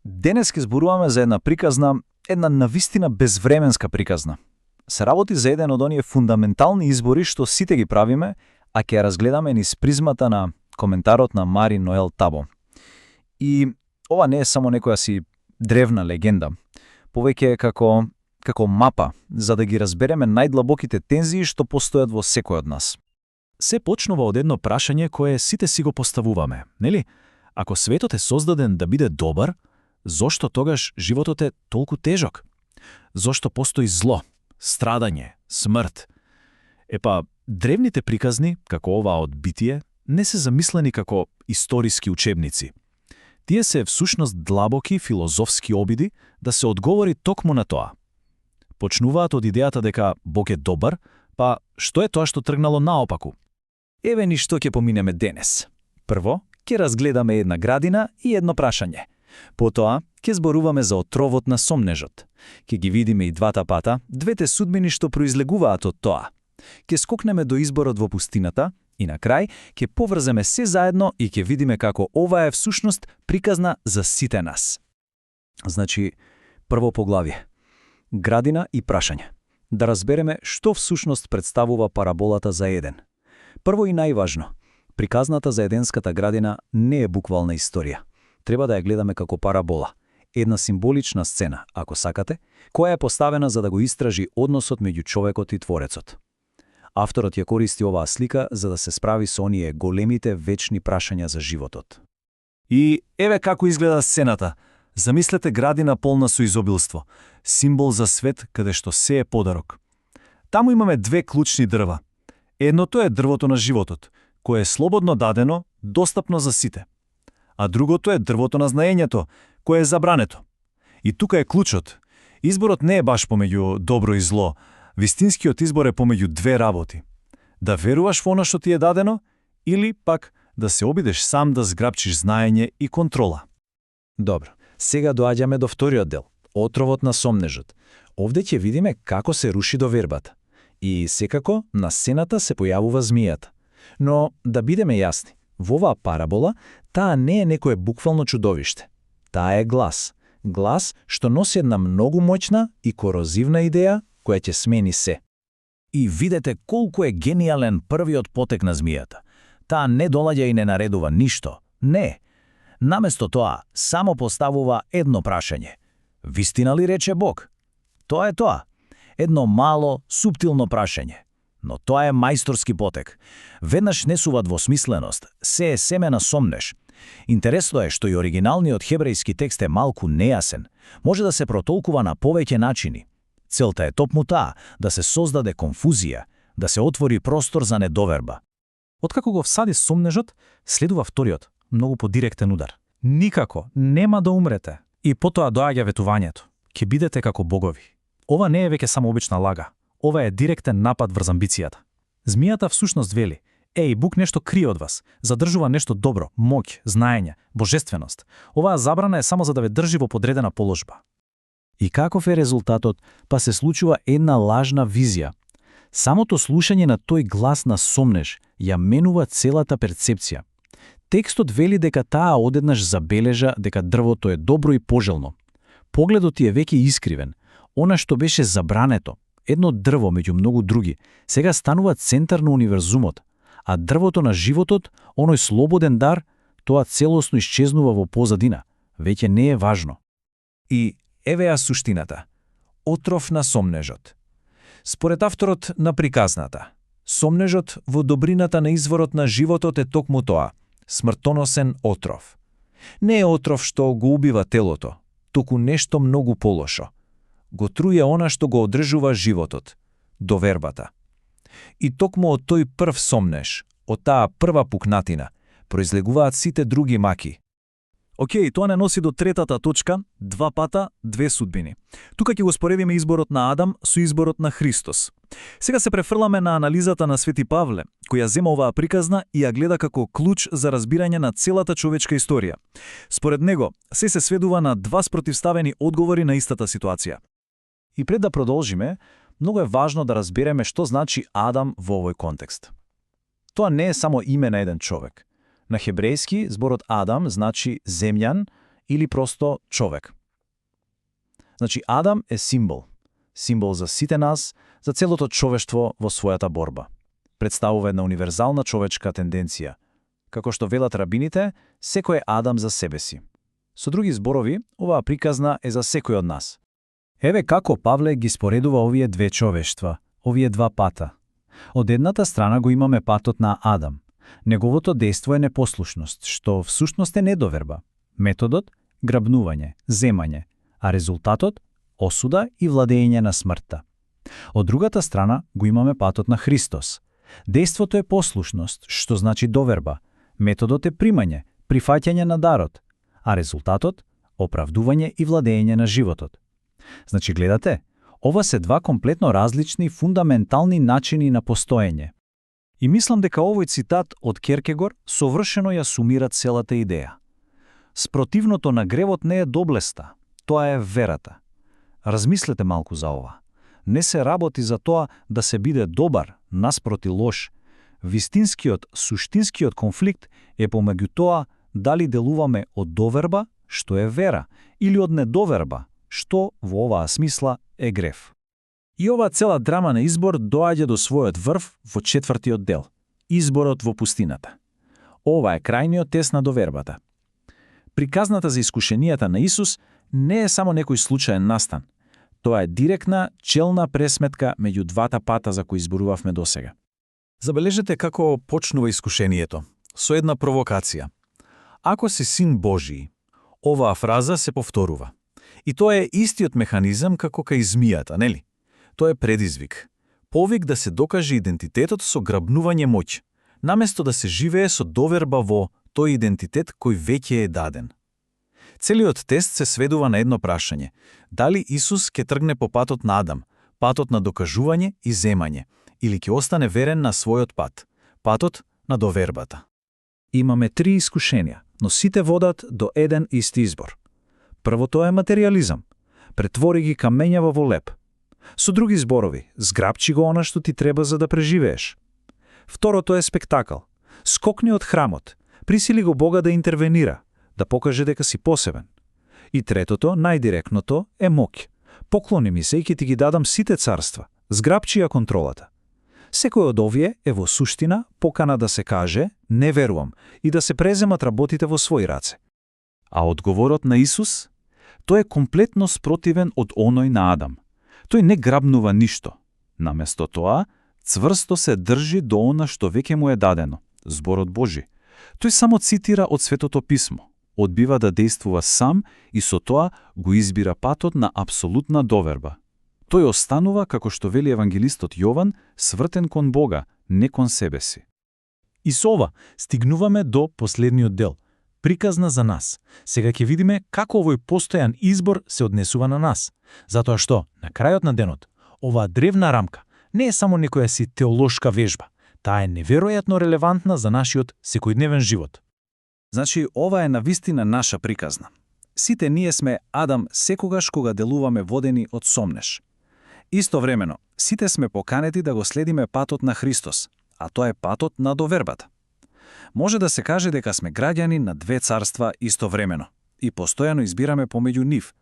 Денес ќе зборуваме за една навистина безвременска приказна. Се работи за еден од оние фундаментални избори што сите ги правиме, а ќе ја разгледаме низ призмата на коментарот на Мари Ноел Табо. И ова не е само некоја си древна легенда, повеќе е како мапа, за да ги разбереме најдлабоките тензии што постојат во секој од нас. Се почнува од едно прашање кое сите си го поставуваме, нели? Ако светот е создаден да биде добар, зошто тогаш животот е толку тежок? Зошто постои зло, страдање, смрт? Древните приказни, како оваа од Битие, не се замислени како историски учебници. Тие се всушност длабоки филозофски обиди да се одговори токму на тоа. Почнуваат од идејата дека Бог е добар, па што е тоа што тргнало наопаку? Еве ни што ќе поминеме денес. Прво, ќе разгледаме една градина и едно прашање. Потоа, ќе зборуваме за отровот на сомнежот. Ќе ги видиме и двата пата, двете судбини што произлегуваат од тоа. Ќе скокнеме до изборот во пустината и на крај ќе поврземе се заедно и ќе видиме како ова е всушност приказна за сите нас. Значи, прво поглавје. Градина и прашање. Да разбереме што всушност представува параболата за Еден. Прво и најважно, приказната за Еденската градина не е буквална историја. Треба да ја гледаме како парабола. Една символична сцена, ако сакате, која е поставена за да го истражи односот меѓу човекот и Творецот. Авторот ја користи оваа слика за да се справи со оние големите вечни прашања за животот. И еве како изгледа сцената. Замислете градина полна со изобилство, символ за свет каде што се е подарок. Таму имаме две клучни дрва. Едното е дрвото на животот, кое е слободно дадено, достапно за сите. А другото е дрвото на знаењето, кое е забрането. И тука е клучот. Изборот не е баш помеѓу добро и зло. Вистинскиот избор е помеѓу две работи. Да веруваш во она што ти е дадено, или пак да се обидеш сам да зграпчиш знаење и контрола. Добро, сега доаѓаме до вториот дел, отровот на сомнежот. Овде ќе видиме како се руши довербата. И секако на сцената се појавува змијата. Но да бидеме јасни, во оваа парабола таа не е некое буквално чудовиште. Таа е глас. Глас што носи една многу моќна и корозивна идеја која ќе смени се. И видете колку е гениален првиот потек на змијата. Таа не доаѓа и не наредува ништо. Не. Наместо тоа, само поставува едно прашање. Вистина ли рече Бог? Тоа е тоа. Едно мало, суптилно прашање. Но тоа е мајсторски потек. Веднаш несува двосмисленост, се е семе на сомнеж. Интересно е што и оригиналниот хебрејски текст е малку нејасен. Може да се протолкува на повеќе начини. Целта е токму таа, да се создаде конфузија, да се отвори простор за недоверба. Откако го всади сомнежот, следува вториот, многу подиректен удар. Никако, нема да умрете. И потоа доаѓа ветувањето. Ќе бидете како богови. Ова не е веќе само обична лага. Ова е директен напад врз амбицијата. Змијата всушност вели: еј, Бог нешто крие од вас, задржува нешто добро, моќ, знаење, божественост. Оваа забрана е само за да ве држи во подредена положба. И каков е резултатот? Па се случува една лажна визија. Самото слушање на тој глас на сомнеж ја менува целата перцепција. Текстот вели дека таа одеднаш забележа дека дрвото е добро и пожелно. Погледот ти е веќе искривен. Она што беше забрането, едно дрво меѓу многу други, сега станува центар на универзумот, а дрвото на животот, оној слободен дар, тоа целосно исчезнува во позадина. Веќе не е важно. И еве ја суштината. Отров на сомнежот. Според авторот на приказната, сомнежот во добрината на изворот на животот е токму тоа, смртоносен отров. Не е отров што го убива телото, туку нешто многу полошо. Го труе она што го одржува животот, довербата. И токму од тој прв сомнеж, од таа прва пукнатина, произлегуваат сите други маки. Океј, тоа не носи до третата точка, два пата, две судбини. Тука ќе го споредиме изборот на Адам со изборот на Христос. Сега се префрламе на анализата на Свети Павле, која зема оваа приказна и ја гледа како клуч за разбирање на целата човечка историја. Според него, се сведува на два спротивставени одговори на истата ситуација. И пред да продолжиме, многу е важно да разбереме што значи Адам во овој контекст. Тоа не е само име на еден човек. На хебрејски зборот Адам значи земјан или просто човек? Значи, Адам е символ. Символ за сите нас, за целото човештво во својата борба. Представува една универзална човечка тенденција. Како што велат рабините, секој е Адам за себе си. Со други зборови, оваа приказна е за секој од нас. Еве како Павле ги споредува овие две човештва, овие два пата. Од едната страна го имаме патот на Адам. Неговото дејство е непослушност, што всушност е недоверба. Методот – грабнување, земање, а резултатот – осуда и владење на смртта. Од другата страна го имаме патот на Христос. Дејството е послушност, што значи доверба. Методот е примање, прифаќање на дарот, а резултатот – оправдување и владење на животот. Значи, гледате, ова се два комплетно различни фундаментални начини на постоење. И мислам дека овој цитат од Керкегор совршено ја сумира целата идеја. Спротивното на гревот не е доблеста, тоа е верата. Размислете малку за ова. Не се работи за тоа да се биде добар, наспроти лош. Вистинскиот, суштинскиот конфликт е помеѓу тоа дали делуваме од доверба, што е вера, или од недоверба, што во оваа смисла е грев. И оваа цела драма на избор доаѓа до својот врв во 4-тиот дел – изборот во пустината. Ова е крајниот тест на довербата. Приказната за искушенијата на Исус не е само некој случаен настан. Тоа е директна, челна пресметка меѓу двата пата за кои изборувавме досега. Забележете како почнува искушението, со една провокација. Ако си син Божии, оваа фраза се повторува. И тоа е истиот механизам како кај змијата, нели? Тоа е предизвик. Повик да се докаже идентитетот со грабнување моќ, наместо да се живее со доверба во тој идентитет кој веќе е даден. Целиот тест се сведува на едно прашање. Дали Исус ќе тргне по патот на Адам, патот на докажување и земање, или ќе остане верен на својот пат, патот на довербата? Имаме 3 искушенија, но сите водат до еден исти избор. Првото е материализам. Претвори ги камењава во леп. Со други зборови, зграбчи го она што ти треба за да преживееш. Второто е спектакл. Скокни од храмот, присили го Бога да интервенира, да покаже дека си посебен. И третото, најдиректното, е моќ. Поклони ми се и ќе ти ги дадам сите царства. Зграбчи ја контролата. Секој од овие е во суштина покана да се каже «не верувам» и да се преземат работите во своји раце. А одговорот на Исус? Тој е комплетно спротивен од оној на Адам. Тој не грабнува ништо. Наместо тоа, цврсто се држи до она што веќе му е дадено, зборот Божи. Тој само цитира од Светото писмо, одбива да действува сам и со тоа го избира патот на апсолутна доверба. Тој останува, како што вели евангелистот Јован, свртен кон Бога, не кон себе си. И со ова стигнуваме до последниот дел. Приказна за нас. Сега ќе видиме како овој постојан избор се однесува на нас. Затоа што, на крајот на денот, оваа древна рамка не е само некоја си теолошка вежба. Таа е неверојатно релевантна за нашиот секојдневен живот. Значи, ова е навистина наша приказна. Сите ние сме Адам секогаш кога делуваме водени од сомнеш. Истовремено, сите сме поканети да го следиме патот на Христос, а тоа е патот на довербата. Може да се каже дека сме граѓани на две царства истовремено и постојано избираме помеѓу нив.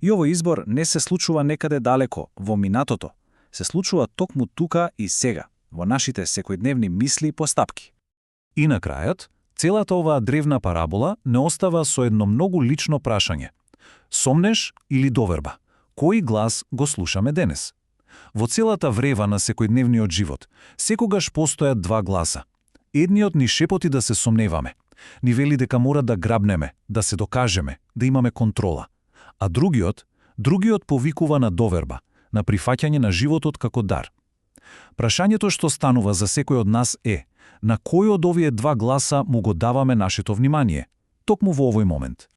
И овој избор не се случува некаде далеко, во минатото. Се случува токму тука и сега, во нашите секојдневни мисли и постапки. И на крајот, целата оваа древна парабола не остава со едно многу лично прашање. Сомнеш или доверба? Кој глас го слушаме денес? Во целата врева на секојдневниот живот, секогаш постојат два гласа. Едниот ни шепоти да се сомневаме, ни вели дека мора да грабнеме, да се докажеме, да имаме контрола. А другиот повикува на доверба, на прифаќање на животот како дар. Прашањето што станува за секој од нас е: на кој од овие два гласа му го даваме нашето внимание, токму во овој момент?